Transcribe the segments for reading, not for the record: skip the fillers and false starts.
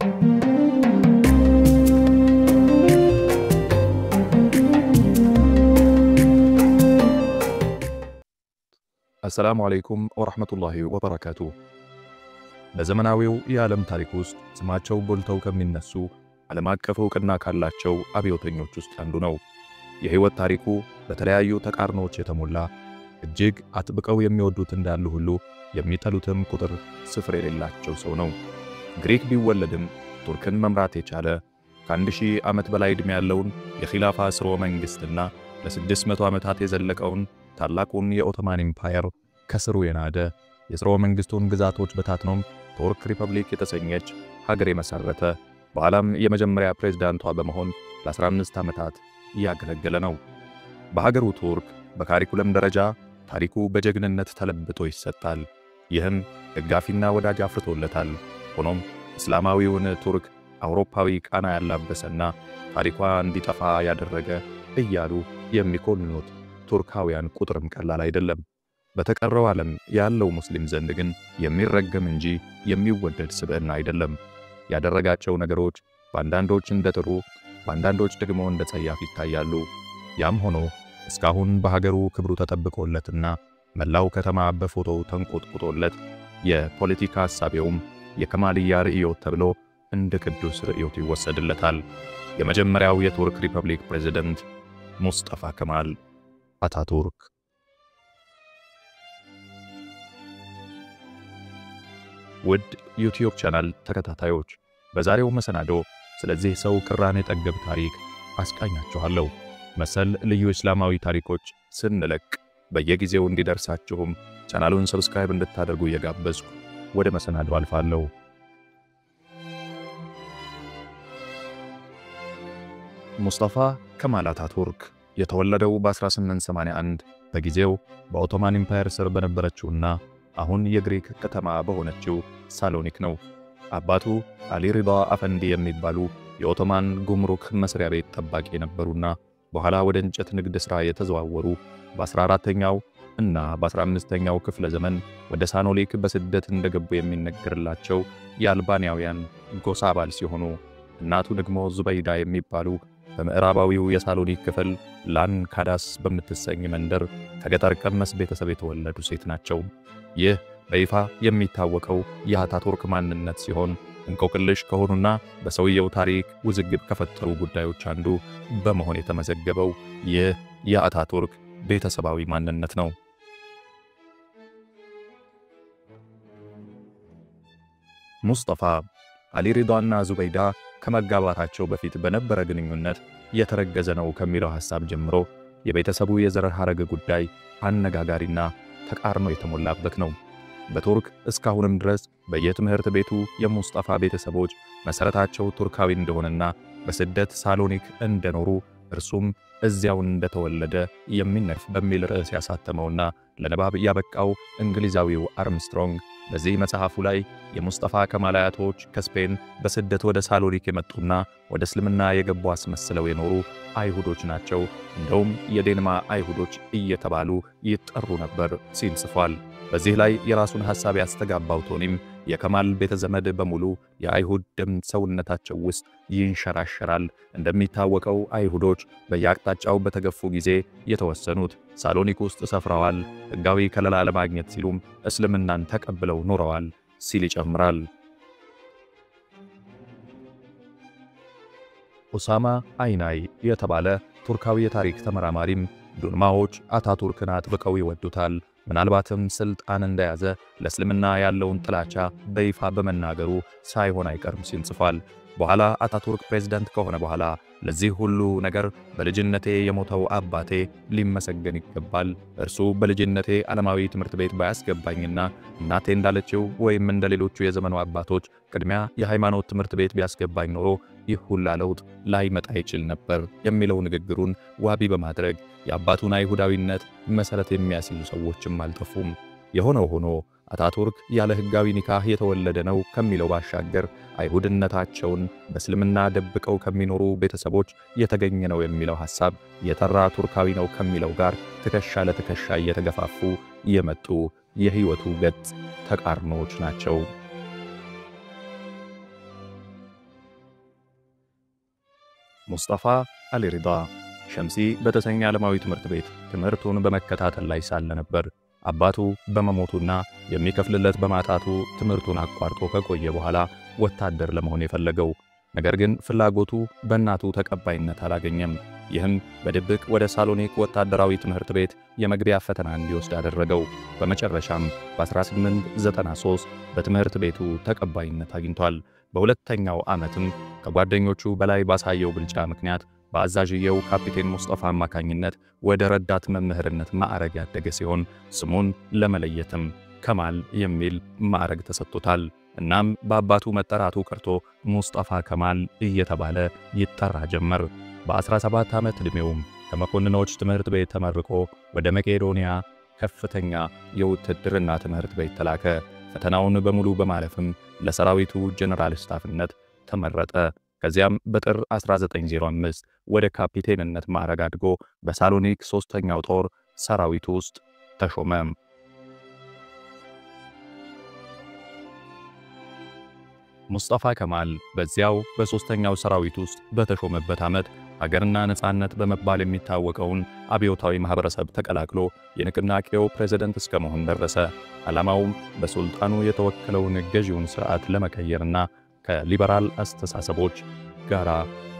السلام عليكم ورحمة الله وبركاته። በዘመናዊው የዓለም ታሪክ ውስጥ ስማቸው ጎልተው ከሚነሱ ዓለም አቀፍ እውቅና ካላቸው አብዮተኞች ውስጥ አንዱ ነው። የህይወት ታሪኩ በተለያዩ ተቃርኖዎች የተሞላ፣ እጅግ አጥብቀው የሚወዱት እንዳሉ ሁሉ የሚጠሉትም ቁጥር ስፍር የሌላቸው ሰው ነው። ግሪክ ቢወለድም ቱርክን መምራት የቻለ፣ ከ1000 ዓመት በላይ ዕድሜ ያለውን የኺላፋ ስርወ መንግስትና ለ600 ዓመታት የዘለቀውን ታላቁን የኦቶማን ኢምፓየር ከስሩ የናደ፣ የስርወ መንግስቱን ግዛቶች በታትኖም ቱርክ ሪፐብሊክ የተሰኘች ሀገር የመሰረተ፣ በዓለም የመጀመሪያ ፕሬዝዳንቷ በመሆን ለ15 ዓመታት እያገለገለ ነው። በሀገሩ ቱርክ በካሪኩለም ደረጃ ታሪኩ በጀግንነት ተለብጦ ይሰጣል። ይህም ደጋፊና ወዳጅ አፍርቶለታል። ሆኖም እስላማዊውን ቱርክ አውሮፓዊ ቃና ያላበሰና ታሪኳ እንዲጠፋ ያደረገ እያሉ የሚኮንኑት ቱርካውያን ቁጥርም ቀላል አይደለም። በተቀረው ዓለም ያለው ሙስሊም ዘንድ ግን የሚረገም እንጂ የሚወደድ ስብዕና አይደለም። ያደረጋቸው ነገሮች በአንዳንዶች እንደ ጥሩ፣ በአንዳንዶች ደግሞ እንደ ጸያፍ ይታያሉ። ያም ሆኖ እስካሁን በሀገሩ ክብሩ ተጠብቆለትና መላው ከተማ በፎቶው ተንቆጥቁጦለት የፖለቲካ ሐሳቤውም የከማልያ ርዕዮት ተብሎ እንደ ቅዱስ ርዕዮት ይወሰድለታል። የመጀመሪያው የቱርክ ሪፐብሊክ ፕሬዝዳንት ሙስጠፋ ከማል አታቱርክ። ውድ ዩቲዩብ ቻናል ተከታታዮች፣ በዛሬው መሰናዶ ስለዚህ ሰው ቅራኔ ጠገብ ታሪክ አስቃኛችኋለሁ። መሰል ልዩ እስላማዊ ታሪኮች ስንለቅ በየጊዜው እንዲደርሳችሁም ቻናሉን subscribe እንድታደርጉ እየጋበዝኩ ወደ መሰናዶ አልፋለሁ። ሙስጠፋ ከማል አታቱርክ የተወለደው በ1881 በጊዜው በኦቶማን ኢምፓየር ስር በነበረችውና አሁን የግሪክ ከተማ በሆነችው ሳሎኒክ ነው። አባቱ አሊ ሪዳ አፈንዲ የሚባሉ የኦቶማን ጉምሩክ መስሪያ ቤት ጠባቂ የነበሩና በኋላ ወደ እንጨት ንግድ ሥራ የተዘዋወሩ፣ በ14ኛው እና በ15ኛው ክፍለ ዘመን ወደ ሳኖሊክ በስደት እንደገቡ የሚነገርላቸው የአልባንያውያን ጎሳ አባል ሲሆኑ፣ እናቱ ደግሞ ዙበይዳ የሚባሉ በምዕራባዊው የሳሎኒክ ክፍል ላን ካዳስ በምትሰኝ መንደር ከገጠር ቀመስ ቤተሰብ የተወለዱ ሴት ናቸው። ይህ በይፋ የሚታወቀው የአታቱርክ ማንነት ሲሆን፣ እንቆቅልሽ ከሆኑና በሰውየው ታሪክ ውዝግብ ከፈጠሩ ጉዳዮች አንዱ በመሆን የተመዘገበው ይህ የአታቱርክ ቤተሰባዊ ማንነት ነው። ሙስጠፋ አሊ ሪዳና ዙበይዳ ከመጋባታቸው በፊት በነበረ ግንኙነት የተረገዘ ነው ከሚለው ሐሳብ ጀምሮ የቤተሰቡ የዘር ሐረግ ጉዳይ አነጋጋሪና ተቃርኖ የተሞላበት ነው። በቱርክ እስካሁንም ድረስ በየትምህርት ቤቱ የሙስጠፋ ቤተሰቦች መሰረታቸው ቱርካዊ እንደሆነና በስደት ሳሎኒክ እንደኖሩ፣ እርሱም እዚያው እንደተወለደ የሚነፍ በሚል ርዕስ ያሳተመውና ለንባብ ያበቃው እንግሊዛዊው አርምስትሮንግ በዚህ መጽሐፉ ላይ የሙስጠፋ ከማል አያቶች ከስፔን በስደት ወደ ሳሎኒክ የመጡና ወደ እስልምና የገቡ አስመስለው የኖሩ አይሁዶች ናቸው፣ እንደውም የዴንማ አይሁዶች እየተባሉ ይጠሩ ነበር ሲል ጽፏል። በዚህ ላይ የራሱን ሐሳብ ያስተጋባው ቶኒም የከማል ቤተዘመድ በሙሉ የአይሁድ ደም ሰውነታቸው ውስጥ ይንሸራሸራል። እንደሚታወቀው አይሁዶች በየአቅጣጫው በተገፉ ጊዜ የተወሰኑት ሳሎኒክ ውስጥ ሰፍረዋል፣ ሕጋዊ ከለላ ለማግኘት ሲሉም እስልምናን ተቀብለው ኖረዋል ሲል ይጨምራል። ኦሳማ አይናይ የተባለ ቱርካዊ የታሪክ ተመራማሪም ዱንማዎች አታቱርክን አጥብቀው ይወዱታል፣ ምናልባትም ስልጣን እንደያዘ ለእስልምና ያለውን ጥላቻ በይፋ በመናገሩ ሳይሆን አይቀርም ሲል ጽፏል። በኋላ አታቱርክ ፕሬዝዳንት ከሆነ በኋላ ለዚህ ሁሉ ነገር በልጅነቴ የሞተው አባቴ ሊመሰገን ይገባል። እርሱ በልጅነቴ ዓለማዊ ትምህርት ቤት ባያስገባኝና እናቴ እንዳለችው ወይም እንደ ሌሎቹ የዘመኑ አባቶች ቅድሚያ የሃይማኖት ትምህርት ቤት ቢያስገባኝ ኖሮ ይህ ሁላ ለውጥ ላይመጣ ይችል ነበር የሚለው ንግግሩን ዋቢ በማድረግ የአባቱን አይሁዳዊነት መሰረት የሚያስይዙ ሰዎችም አልጠፉም። የሆነው ሆኖ አታቱርክ ያለ ሕጋዊ ኒካህ የተወለደ ነው ከሚለው ባሻገር አይሁድነታቸውን በእስልምና ደብቀው ከሚኖሩ ቤተሰቦች የተገኘ ነው የሚለው ሐሳብ የተራ ቱርካዊ ነው ከሚለው ጋር ትከሻ ለትከሻ እየተገፋፉ የመጡ የህይወቱ ገጽ ተቃርኖዎች ናቸው። ሙስጠፋ አሊ ሪዳ ሸምሲ በተሰኘ ዓለማዊ ትምህርት ቤት ትምህርቱን በመከታተል ላይ ሳለ ነበር። አባቱ በመሞቱና የሚከፍልለት በማጣቱ ትምህርቱን አቋርጦ ከቆየ በኋላ ወታደር ለመሆን የፈለገው። ነገር ግን ፍላጎቱ በእናቱ ተቀባይነት አላገኘም። ይህም በድብቅ ወደ ሳሎኒክ ወታደራዊ ትምህርት ቤት የመግቢያ ፈተና እንዲወስድ አደረገው። በመጨረሻም በ1893 በትምህርት ቤቱ ተቀባይነት አግኝቷል። በሁለተኛው ዓመትም ከጓደኞቹ በላይ ባሳየው ብልጫ ምክንያት በአዛዥየው ካፒቴን ሙስጠፋ አማካኝነት ወደ ረዳት መምህርነት ማዕረግ ያደገ ሲሆን ስሙን ለመለየትም ከማል የሚል ማዕረግ ተሰጥቶታል። እናም በአባቱ መጠራቱ ቀርቶ ሙስጠፋ ከማል እየተባለ ይጠራ ጀመር። በ17 ዓመት ዕድሜውም ከመኮንኖች ትምህርት ቤት ተመርቆ ወደ መቄዶንያ ከፍተኛ የውትድርና ትምህርት ቤት ተላከ። ፈተናውን በሙሉ በማለፍም ለሰራዊቱ ጀነራል ስታፍነት ተመረጠ። ከዚያም በጥር 1905 ወደ ካፒቴንነት ማዕረግ አድጎ በሳሎኒክ ሶስተኛው ጦር ሰራዊት ውስጥ ተሾመ። ሙስጠፋ ከማል በዚያው በሶስተኛው ሰራዊት ውስጥ በተሾመበት ዓመት ሀገርና ነጻነት በመባል የሚታወቀውን አብዮታዊ ማህበረሰብ ተቀላቅሎ የንቅናቄው ፕሬዝዳንት እስከ መሆን ደረሰ። ዓላማውም በሱልጣኑ የተወከለውን ገዢውን ስርዓት ለመቀየርና ከሊበራል አስተሳሰቦች ጋራ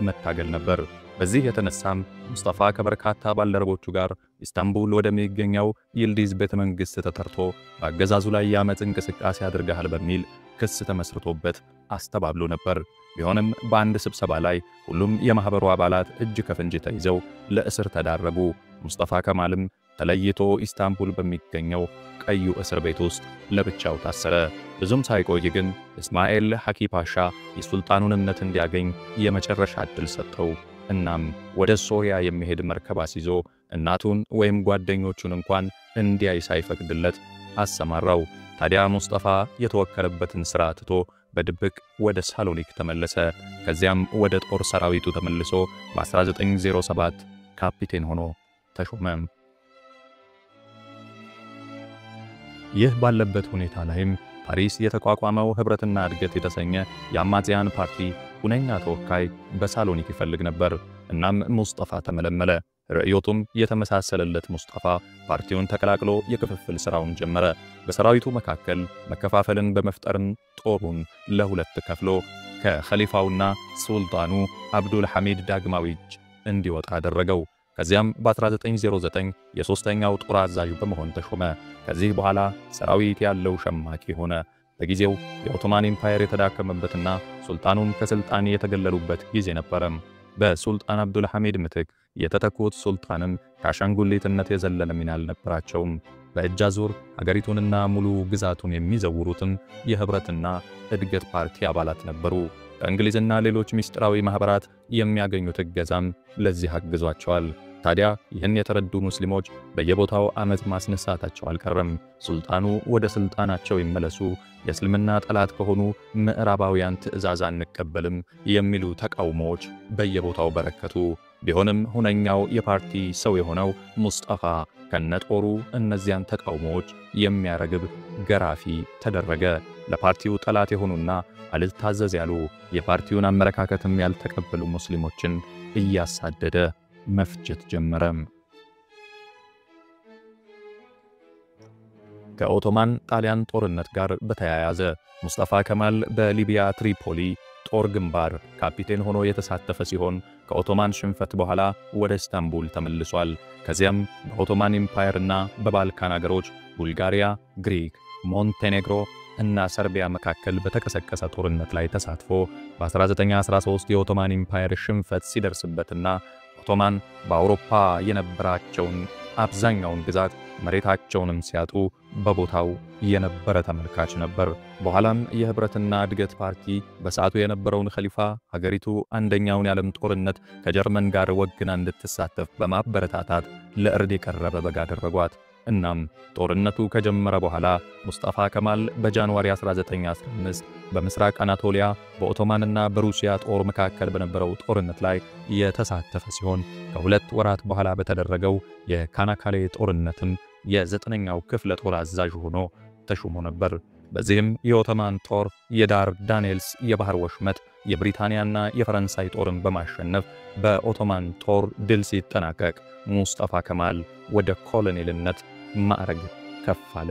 መታገል ነበር። በዚህ የተነሳም ሙስጠፋ ከበርካታ ባልደረቦቹ ጋር ኢስታንቡል ወደሚገኘው ይልዲዝ ቤተ መንግሥት ተጠርቶ በአገዛዙ ላይ የዓመፅ እንቅስቃሴ አድርገሃል በሚል ክስ ተመስርቶበት አስተባብሎ ነበር። ቢሆንም በአንድ ስብሰባ ላይ ሁሉም የማህበሩ አባላት እጅ ከፍንጅ ተይዘው ለእስር ተዳረጉ። ሙስጠፋ ከማልም ተለይቶ ኢስታንቡል በሚገኘው ቀዩ እስር ቤት ውስጥ ለብቻው ታሰረ። ብዙም ሳይቆይ ግን እስማኤል ሐኪ ፓሻ የሱልጣኑን እምነት እንዲያገኝ የመጨረሻ ዕድል ሰጠው። እናም ወደ ሶሪያ የሚሄድ መርከብ አስይዞ እናቱን ወይም ጓደኞቹን እንኳን እንዲያይ ሳይፈቅድለት አሰማራው። ታዲያ ሙስጠፋ የተወከለበትን ሥራ ትቶ በድብቅ ወደ ሳሎኒክ ተመለሰ። ከዚያም ወደ ጦር ሰራዊቱ ተመልሶ በ1907 ካፒቴን ሆኖ ተሾመ። ይህ ባለበት ሁኔታ ላይም ፓሪስ የተቋቋመው ህብረትና እድገት የተሰኘ የአማጽያን ፓርቲ ሁነኛ ተወካይ በሳሎኒክ ይፈልግ ነበር። እናም ሙስጠፋ ተመለመለ። ርዕዮቱም የተመሳሰለለት ሙስጠፋ ፓርቲውን ተቀላቅሎ የክፍፍል ስራውን ጀመረ። በሰራዊቱ መካከል መከፋፈልን በመፍጠርም ጦሩን ለሁለት ከፍሎ ከኸሊፋውና ሱልጣኑ አብዱል ሐሚድ ዳግማዊ እጅ እንዲወጣ አደረገው። ከዚያም በ1909 የሶስተኛው ጦር አዛዥ በመሆን ተሾመ። ከዚህ በኋላ ሰራዊት ያለው ሸማቂ ሆነ። በጊዜው የኦቶማን ኢምፓየር የተዳከመበትና ሱልጣኑም ከስልጣን የተገለሉበት ጊዜ ነበረ። በሱልጣን አብዱል ሐሚድ ምትክ የተተኩት ሱልጣንም ከአሻንጉሊትነት የዘለለ ሚና አልነበራቸውም። በእጅ አዙር ሀገሪቱንና ሙሉ ግዛቱን የሚዘውሩትም የህብረትና እድገት ፓርቲ አባላት ነበሩ። ከእንግሊዝና ሌሎች ምስጢራዊ ማህበራት የሚያገኙት እገዛም ለዚህ አግዟቸዋል። ታዲያ ይህን የተረዱ ሙስሊሞች በየቦታው አመፅ ማስነሳታቸው አልቀረም። ሱልጣኑ ወደ ስልጣናቸው ይመለሱ፣ የእስልምና ጠላት ከሆኑ ምዕራባውያን ትዕዛዝ አንቀበልም የሚሉ ተቃውሞዎች በየቦታው በረከቱ። ቢሆንም ሁነኛው የፓርቲ ሰው የሆነው ሙስጠፋ ከነጦሩ እነዚያን ተቃውሞዎች የሚያረግብ ገራፊ ተደረገ። ለፓርቲው ጠላት የሆኑና አልታዘዝ ያሉ የፓርቲውን አመለካከትም ያልተቀበሉ ሙስሊሞችን እያሳደደ መፍጀት ጀመረ። ከኦቶማን ጣሊያን ጦርነት ጋር በተያያዘ ሙስጠፋ ከማል በሊቢያ ትሪፖሊ ጦር ግንባር ካፒቴን ሆኖ የተሳተፈ ሲሆን ከኦቶማን ሽንፈት በኋላ ወደ ኢስታንቡል ተመልሷል። ከዚያም በኦቶማን ኢምፓየርና በባልካን አገሮች ቡልጋሪያ፣ ግሪክ፣ ሞንቴኔግሮ እና ሰርቢያ መካከል በተቀሰቀሰ ጦርነት ላይ ተሳትፎ በ1913 የኦቶማን ኢምፓየር ሽንፈት ሲደርስበትና ኦቶማን በአውሮፓ የነበራቸውን አብዛኛውን ግዛት መሬታቸውንም ሲያጡ በቦታው የነበረ ተመልካች ነበር። በኋላም የህብረትና እድገት ፓርቲ በሰዓቱ የነበረውን ኸሊፋ ሀገሪቱ አንደኛውን የዓለም ጦርነት ከጀርመን ጋር ወግና እንድትሳተፍ በማበረታታት ለእርድ የቀረበ በግ አደረጓት። እናም ጦርነቱ ከጀመረ በኋላ ሙስጠፋ ከማል በጃንዋሪ 1915 በምስራቅ አናቶሊያ በኦቶማንና በሩሲያ ጦር መካከል በነበረው ጦርነት ላይ የተሳተፈ ሲሆን ከሁለት ወራት በኋላ በተደረገው የካናካሌ ጦርነትም የዘጠነኛው ክፍለ ጦር አዛዥ ሆኖ ተሾሞ ነበር። በዚህም የኦቶማን ጦር የዳርዳኔልስ የባህር ወሽመጥ የብሪታንያና የፈረንሳይ ጦርን በማሸነፍ በኦቶማን ጦር ድል ሲጠናቀቅ ሙስጠፋ ከማል ወደ ኮሎኔልነት ማዕረግ ከፍ አለ።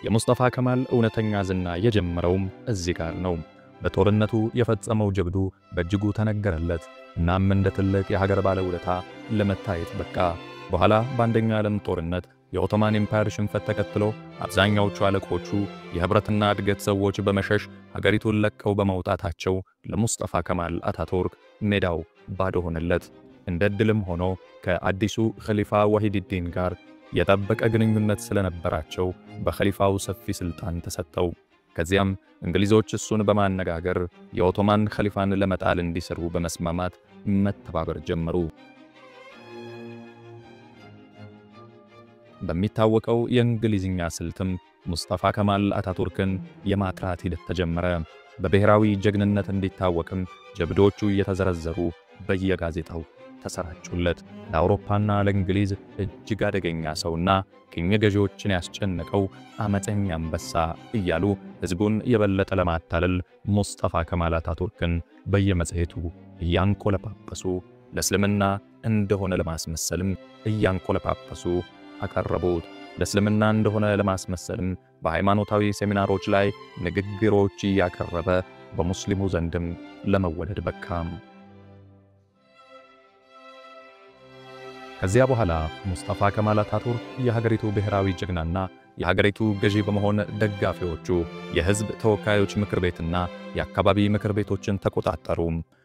የሙስጠፋ ከማል እውነተኛ ዝና የጀመረውም እዚህ ጋር ነው። በጦርነቱ የፈጸመው ጀብዱ በእጅጉ ተነገረለት። እናም እንደ ትልቅ የሀገር ባለውለታ ለመታየት በቃ። በኋላ በአንደኛው የዓለም ጦርነት የኦቶማን ኢምፓየር ሽንፈት ተከትሎ አብዛኛዎቹ አለቆቹ የህብረትና እድገት ሰዎች በመሸሽ ሀገሪቱን ለቀው በመውጣታቸው ለሙስጠፋ ከማል አታቱርክ ሜዳው ባዶ ሆነለት። እንደ ዕድልም ሆኖ ከአዲሱ ኸሊፋ ዋሂድዲን ጋር የጠበቀ ግንኙነት ስለነበራቸው በኸሊፋው ሰፊ ስልጣን ተሰጠው። ከዚያም እንግሊዞች እሱን በማነጋገር የኦቶማን ኸሊፋን ለመጣል እንዲሰሩ በመስማማት መተባበር ጀመሩ። በሚታወቀው የእንግሊዝኛ ስልትም ሙስጠፋ ከማል አታቱርክን የማጥራት ሂደት ተጀመረ። በብሔራዊ ጀግንነት እንዲታወቅም ጀብዶቹ እየተዘረዘሩ በየጋዜጣው ተሰራጩለት። ለአውሮፓና ለእንግሊዝ እጅግ አደገኛ ሰውና ቅኝ ገዢዎችን ያስጨነቀው አመፀኛ አንበሳ እያሉ ሕዝቡን የበለጠ ለማታለል ሙስጠፋ ከማል አታቱርክን በየመጽሔቱ እያንቆለጳጰሱ ለእስልምና እንደሆነ ለማስመሰልም እያንቆለጳጰሱ አቀረቡት። ለእስልምና እንደሆነ ለማስመሰልም በሃይማኖታዊ ሴሚናሮች ላይ ንግግሮች እያቀረበ በሙስሊሙ ዘንድም ለመወደድ በቃም። ከዚያ በኋላ ሙስጠፋ ከማል አታቱርክ የሀገሪቱ ብሔራዊ ጀግናና የሀገሪቱ ገዢ በመሆን ደጋፊዎቹ የሕዝብ ተወካዮች ምክር ቤትና የአካባቢ ምክር ቤቶችን ተቆጣጠሩ።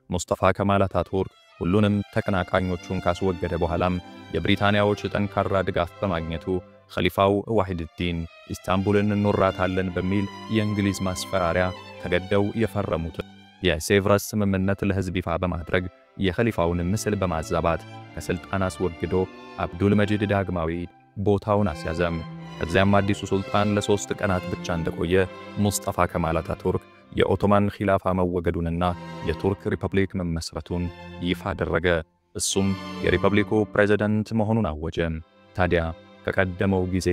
ሙስጠፋ ከማል አታቱርክ ሁሉንም ተቀናቃኞቹን ካስወገደ በኋላም የብሪታንያዎች ጠንካራ ድጋፍ በማግኘቱ ኸሊፋው ዋሂድዲን ኢስታንቡልን እንወራታለን በሚል የእንግሊዝ ማስፈራሪያ ተገደው የፈረሙት የሴቭረስ ስምምነት ለሕዝብ ይፋ በማድረግ የኸሊፋውን ምስል በማዛባት ከስልጣን አስወግዶ አብዱል መጂድ ዳግማዊ ቦታውን አስያዘም። ከዚያም አዲሱ ሱልጣን ለ3 ቀናት ብቻ እንደቆየ ሙስጠፋ ከማል አታቱርክ የኦቶማን ኺላፋ መወገዱንና የቱርክ ሪፐብሊክ መመስረቱን ይፋ አደረገ። እሱም የሪፐብሊኩ ፕሬዝዳንት መሆኑን አወጀ። ታዲያ ከቀደመው ጊዜ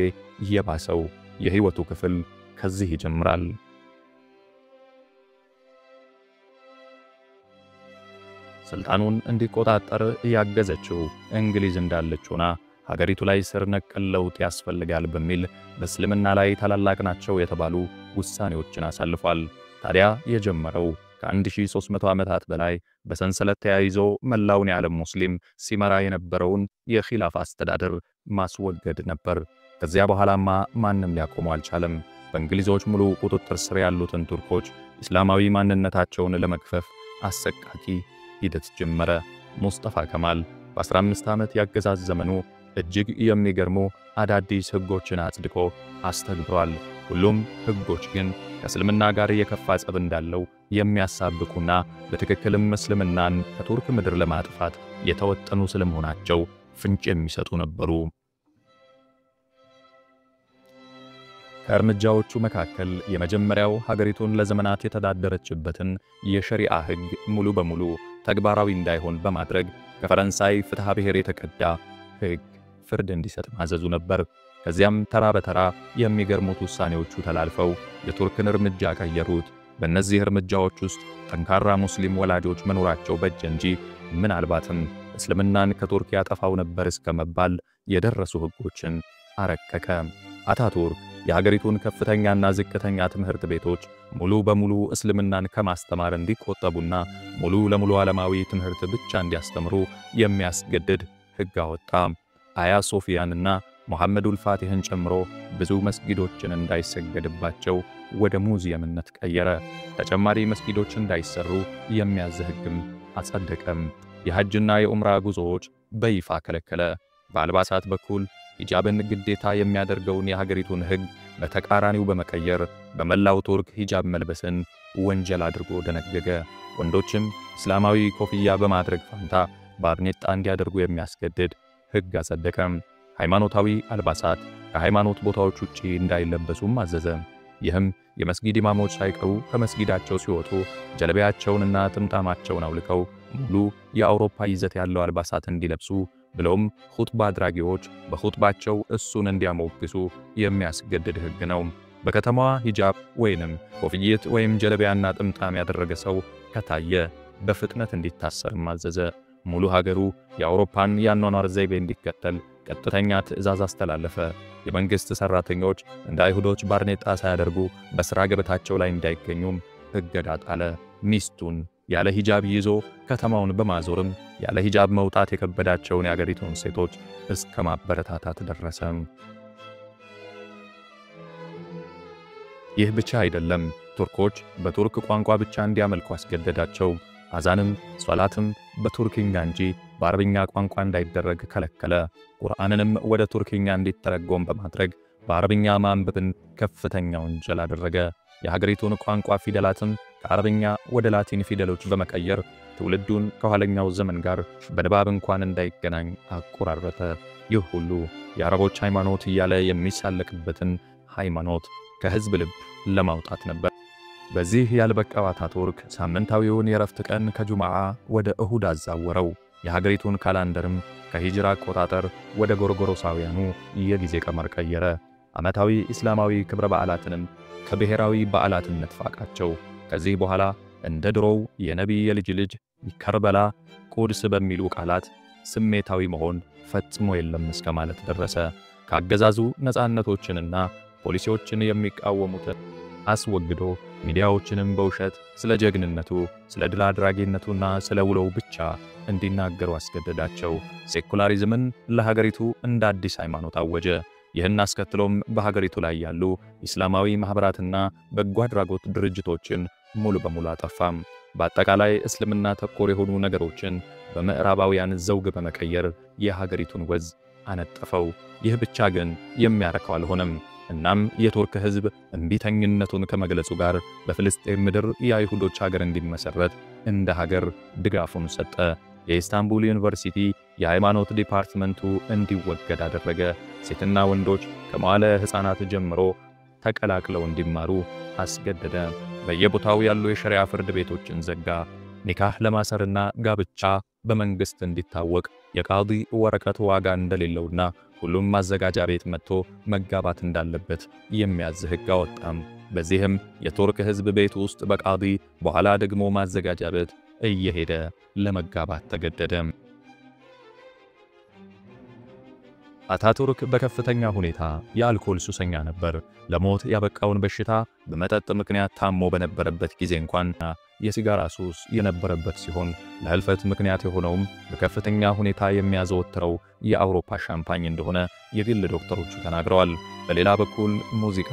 የባሰው የህይወቱ ክፍል ከዚህ ይጀምራል። ስልጣኑን እንዲቆጣጠር ያገዘችው እንግሊዝ እንዳለች ሆና ሀገሪቱ ላይ ስር ነቀል ለውጥ ያስፈልጋል በሚል በእስልምና ላይ ታላላቅ ናቸው የተባሉ ውሳኔዎችን አሳልፏል። ታዲያ የጀመረው ከ1300 ዓመታት በላይ በሰንሰለት ተያይዞ መላውን የዓለም ሙስሊም ሲመራ የነበረውን የኺላፋ አስተዳደር ማስወገድ ነበር። ከዚያ በኋላማ ማንም ሊያቆመው አልቻለም። በእንግሊዞች ሙሉ ቁጥጥር ስር ያሉትን ቱርኮች እስላማዊ ማንነታቸውን ለመግፈፍ አሰቃቂ ሂደት ጀመረ። ሙስጠፋ ከማል በ15 ዓመት ያገዛዝ ዘመኑ እጅግ የሚገርሙ አዳዲስ ሕጎችን አጽድቆ አስተግብሯል። ሁሉም ሕጎች ግን ከእስልምና ጋር የከፋ ጸብ እንዳለው የሚያሳብቁና በትክክልም እስልምናን ከቱርክ ምድር ለማጥፋት የተወጠኑ ስለመሆናቸው ፍንጭ የሚሰጡ ነበሩ። ከእርምጃዎቹ መካከል የመጀመሪያው ሀገሪቱን ለዘመናት የተዳደረችበትን የሸሪዓ ሕግ ሙሉ በሙሉ ተግባራዊ እንዳይሆን በማድረግ ከፈረንሳይ ፍትሐ ብሔር የተቀዳ ሕግ ፍርድ እንዲሰጥ ማዘዙ ነበር። ከዚያም ተራ በተራ የሚገርሙት ውሳኔዎቹ ተላልፈው የቱርክን እርምጃ ቀየሩት። በእነዚህ እርምጃዎች ውስጥ ጠንካራ ሙስሊም ወላጆች መኖራቸው በጀ እንጂ ምናልባትም እስልምናን ከቱርክ ያጠፋው ነበር እስከ መባል የደረሱ ሕጎችን አረቀቀ። አታቱርክ የሀገሪቱን ከፍተኛና ዝቅተኛ ትምህርት ቤቶች ሙሉ በሙሉ እስልምናን ከማስተማር እንዲቆጠቡና ሙሉ ለሙሉ ዓለማዊ ትምህርት ብቻ እንዲያስተምሩ የሚያስገድድ ሕግ አወጣ። አያ ሶፊያንና ሙሐመዱል ፋቲህን ጨምሮ ብዙ መስጊዶችን እንዳይሰገድባቸው ወደ ሙዚየምነት ቀየረ። ተጨማሪ መስጊዶች እንዳይሰሩ የሚያዝ ሕግም አጸደቀም። የሐጅና የኡምራ ጉዞዎች በይፋ ከለከለ። በአልባሳት በኩል ሂጃብን ግዴታ የሚያደርገውን የሀገሪቱን ሕግ በተቃራኒው በመቀየር በመላው ቱርክ ሂጃብ መልበስን ወንጀል አድርጎ ደነገገ። ወንዶችም እስላማዊ ኮፍያ በማድረግ ፋንታ ባርኔጣ እንዲያደርጉ የሚያስገድድ ሕግ አጸደቀም። ሃይማኖታዊ አልባሳት ከሃይማኖት ቦታዎች ውጪ እንዳይለበሱም አዘዘ። ይህም የመስጊድ ኢማሞች ሳይቀሩ ከመስጊዳቸው ሲወጡ ጀለቢያቸውንና ጥምጣማቸውን አውልቀው ሙሉ የአውሮፓ ይዘት ያለው አልባሳት እንዲለብሱ ብሎም ኹጥባ አድራጊዎች በኹጥባቸው እሱን እንዲያሞግሱ የሚያስገድድ ሕግ ነው። በከተማዋ ሂጃብ ወይንም ኮፍየት ወይም ጀለቢያና ጥምጣም ያደረገ ሰው ከታየ በፍጥነት እንዲታሰርም አዘዘ። ሙሉ ሀገሩ የአውሮፓን የአኗኗር ዘይቤ እንዲከተል ቀጥተኛ ትዕዛዝ አስተላለፈ። የመንግስት ሰራተኞች እንደ አይሁዶች ባርኔጣ ሳያደርጉ በሥራ ገበታቸው ላይ እንዳይገኙም እገዳ ጣለ። ሚስቱን ያለ ሂጃብ ይዞ ከተማውን በማዞርም ያለ ሂጃብ መውጣት የከበዳቸውን የአገሪቱን ሴቶች እስከ ማበረታታት ደረሰ። ይህ ብቻ አይደለም። ቱርኮች በቱርክ ቋንቋ ብቻ እንዲያመልኩ አስገደዳቸው። አዛንም ሶላትም በቱርክኛ እንጂ በአረብኛ ቋንቋ እንዳይደረግ ከለከለ። ቁርአንንም ወደ ቱርክኛ እንዲተረጎም በማድረግ በአረብኛ ማንበብን ከፍተኛ ወንጀል አደረገ። የሀገሪቱን ቋንቋ ፊደላትም ከአረብኛ ወደ ላቲን ፊደሎች በመቀየር ትውልዱን ከኋለኛው ዘመን ጋር በንባብ እንኳን እንዳይገናኝ አቆራረጠ። ይህ ሁሉ የአረቦች ሃይማኖት እያለ የሚሳለቅበትን ሃይማኖት ከህዝብ ልብ ለማውጣት ነበር። በዚህ ያልበቃው አታቱርክ ሳምንታዊውን የረፍት ቀን ከጁምዓ ወደ እሁድ አዛወረው። የሀገሪቱን ካላንደርም ከሂጅራ አቆጣጠር ወደ ጎርጎሮሳውያኑ የጊዜ ቀመር ቀየረ። ዓመታዊ እስላማዊ ክብረ በዓላትንም ከብሔራዊ በዓላትነት ፋቃቸው። ከዚህ በኋላ እንደ ድሮው የነቢይ የልጅ ልጅ ከርበላ፣ ቁድስ በሚሉ ቃላት ስሜታዊ መሆን ፈጽሞ የለም እስከ ማለት ደረሰ። ከአገዛዙ ነፃነቶችንና ፖሊሲዎችን የሚቃወሙትን አስወግዶ ሚዲያዎችንም በውሸት ስለ ጀግንነቱ፣ ስለ ድል አድራጊነቱና ስለ ውሎው ብቻ እንዲናገሩ አስገደዳቸው። ሴኩላሪዝምን ለሀገሪቱ እንደ አዲስ ሃይማኖት አወጀ። ይህን አስከትሎም በሀገሪቱ ላይ ያሉ እስላማዊ ማህበራትና በጎ አድራጎት ድርጅቶችን ሙሉ በሙሉ አጠፋም። በአጠቃላይ እስልምና ተኮር የሆኑ ነገሮችን በምዕራባውያን ዘውግ በመቀየር የሀገሪቱን ወዝ አነጠፈው። ይህ ብቻ ግን የሚያረካው አልሆነም። እናም የቱርክ ሕዝብ እምቢተኝነቱን ከመግለጹ ጋር በፍልስጤም ምድር የአይሁዶች ሀገር እንዲመሰረት እንደ ሀገር ድጋፉን ሰጠ። የኢስታንቡል ዩኒቨርሲቲ የሃይማኖት ዲፓርትመንቱ እንዲወገድ አደረገ። ሴትና ወንዶች ከመዋለ ሕፃናት ጀምሮ ተቀላቅለው እንዲማሩ አስገደደ። በየቦታው ያሉ የሸሪያ ፍርድ ቤቶችን ዘጋ። ኒካህ ለማሰርና ጋብቻ በመንግስት እንዲታወቅ የቃዲ ወረቀት ዋጋ እንደሌለውና ሁሉም ማዘጋጃ ቤት መጥቶ መጋባት እንዳለበት የሚያዝ ሕግ አወጣም። በዚህም የቱርክ ሕዝብ ቤት ውስጥ በቃዲ በኋላ ደግሞ ማዘጋጃ ቤት እየሄደ ለመጋባት ተገደደ። አታቱርክ በከፍተኛ ሁኔታ የአልኮል ሱሰኛ ነበር። ለሞት ያበቃውን በሽታ በመጠጥ ምክንያት ታሞ በነበረበት ጊዜ እንኳን የሲጋራ ሱስ የነበረበት ሲሆን ለህልፈት ምክንያት የሆነውም በከፍተኛ ሁኔታ የሚያዘወትረው የአውሮፓ ሻምፓኝ እንደሆነ የግል ዶክተሮቹ ተናግረዋል። በሌላ በኩል ሙዚቃ፣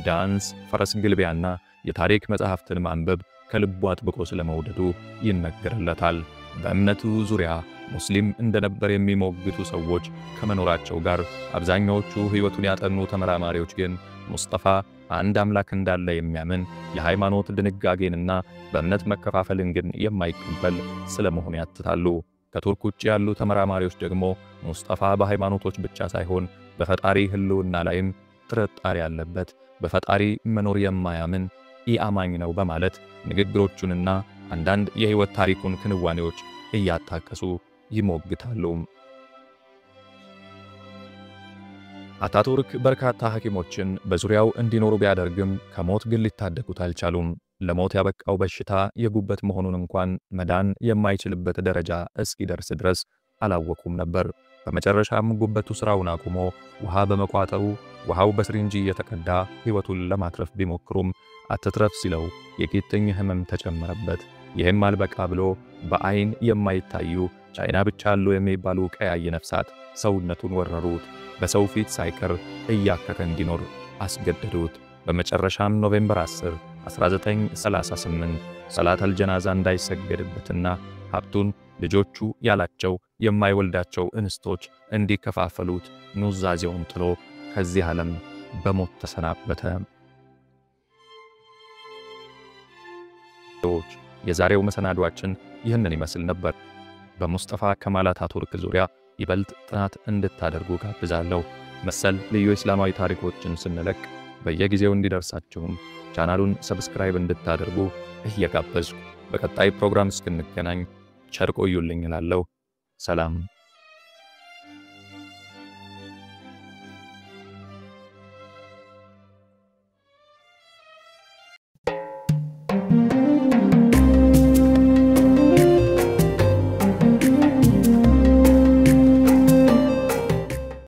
ዳንስ፣ ፈረስ ግልቢያና የታሪክ መጽሐፍትን ማንበብ ከልቡ አጥብቆ ስለመውደዱ ይነገርለታል። በእምነቱ ዙሪያ ሙስሊም እንደነበር የሚሞግቱ ሰዎች ከመኖራቸው ጋር አብዛኛዎቹ ሕይወቱን ያጠኑ ተመራማሪዎች ግን ሙስጠፋ አንድ አምላክ እንዳለ የሚያምን የሃይማኖት ድንጋጌንና በእምነት መከፋፈልን ግን የማይቀበል ስለመሆኑ ያትታሉ። ከቱርክ ውጭ ያሉ ተመራማሪዎች ደግሞ ሙስጠፋ በሃይማኖቶች ብቻ ሳይሆን በፈጣሪ ሕልውና ላይም ጥርጣሬ ያለበት፣ በፈጣሪ መኖር የማያምን ኢአማኝ ነው በማለት ንግግሮቹንና አንዳንድ የሕይወት ታሪኩን ክንዋኔዎች እያጣቀሱ ይሞግታሉ። አታቱርክ በርካታ ሐኪሞችን በዙሪያው እንዲኖሩ ቢያደርግም ከሞት ግን ሊታደጉት አልቻሉም። ለሞት ያበቃው በሽታ የጉበት መሆኑን እንኳን መዳን የማይችልበት ደረጃ እስኪደርስ ድረስ አላወቁም ነበር። በመጨረሻም ጉበቱ ስራውን አቁሞ ውሃ በመቋጠሩ ውሃው በስሪንጂ እየተቀዳ ሕይወቱን ለማትረፍ ቢሞክሩም አትትረፍ ሲለው የቂጥኝ ህመም ተጨመረበት። ይህም አልበቃ ብሎ በአይን የማይታዩ ቻይና ብቻ አሉ የሚባሉ ቀያይ ነፍሳት ሰውነቱን ወረሩት። በሰው ፊት ሳይቀር እያከከ እንዲኖር አስገደዱት። በመጨረሻም ኖቬምበር 10 1938 ሰላተል ጀናዛ እንዳይሰገድበትና ሀብቱን ልጆቹ ያላቸው የማይወልዳቸው እንስቶች እንዲከፋፈሉት ኑዛዜውን ጥሎ ከዚህ ዓለም በሞት ተሰናበተ። የዛሬው መሰናዷችን ይህንን ይመስል ነበር። በሙስጠፋ ከማል አታቱርክ ዙሪያ ይበልጥ ጥናት እንድታደርጉ ጋብዛለሁ። መሰል ልዩ እስላማዊ ታሪኮችን ስንለቅ በየጊዜው እንዲደርሳችሁም ቻናሉን subscribe እንድታደርጉ እየጋበዝኩ በቀጣይ ፕሮግራም እስክንገናኝ ቸር ቆዩልኝ እላለሁ። ሰላም።